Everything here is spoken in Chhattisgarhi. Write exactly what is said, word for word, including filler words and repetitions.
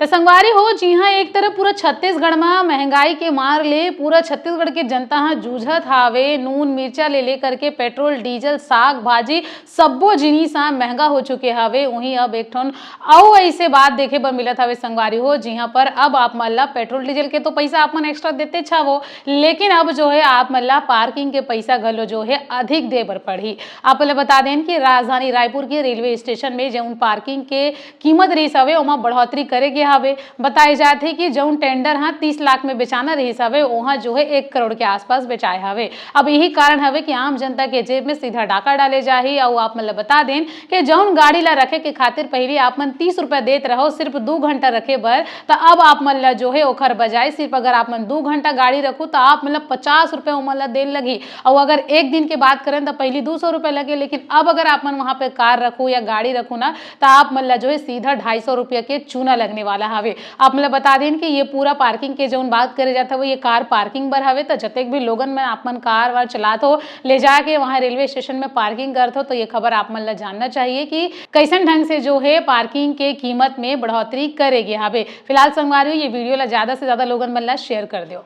त संगवारी हो, जी हाँ, एक तरफ पूरा छत्तीसगढ़ म महंगाई के मार ले पूरा छत्तीसगढ़ के जनता ह जूझत हावे। नून मिर्चा ले लेकर के पेट्रोल, डीजल, साग भाजी, सब्बो जिनिस ह महंगा हो चुके हावे। उहीं अब एक ठन अउ ऐसे बात देखे बर मिलत हावे संगवारी हो, जिहां पर अब आप मन ला पेट्रोल डीजल के तो पैसा आप मन एक्स्ट्रा देते छावो, लेकिन अब जो है आप मन ला पार्किंग के पैसा घलो जो है अधिक दे बर पड़ही। आप मन ला बता देन कि राजधानी रायपुर के रेलवे स्टेशन में जौन पार्किंग के कीमत रहिस हवे, ओमा बढ़ोतरी करे गे हवे। बताए जात हे कि जौन टेंडर ह तीस लाख में बेचाना रहिस हवे, ओहा जो है एक करोड़ के आसपास बेचाए हवे। अब यही कारण हवे कि आम जनता के जेब में सीधा डाका डाले जाही। अउ आप मन ल बता देन कि जौन गाड़ी ला रखे के खातिर पहिली आप मन तीस रुपया देत रहो सिर्फ दू घंटा रखे बर, त अब आप मन ल जो है ओखर बजाय सिर्फ अगर आप मन दू घंटा गाड़ी रखू त आप मन ल पचास रुपया ओमन ल देन लगही। अउ अगर एक दिन के बात करें त पहिली दू सौ रुपया लगे, लेकिन अब अगर आप मन वहाँ पे कार रखू या गाड़ी रखू ना, त आप मन ल जो है सीधा ढाई सौ रुपया के चूना लगने वाला हवे। आप मन ल बता देन कि ये पूरा पार्किंग के जौन बात करे जात हवे, ये कार पार्किंग बर हवे। त जतेक भी लोगन मन आप मन कार वार चलात हो, ले जाके वहाँ रेलवे स्टेशन में पार्किंग करत हो, तो ये खबर आप मन ल जानना चाहिए कि कैसन ढंग से जो है पार्किंग के कीमत में बढ़ोतरी करे गे हवे। फिलहाल संगवारी हो, ये वीडियो ला ज्यादा से ज्यादा लोगन मन ला शेयर कर दो।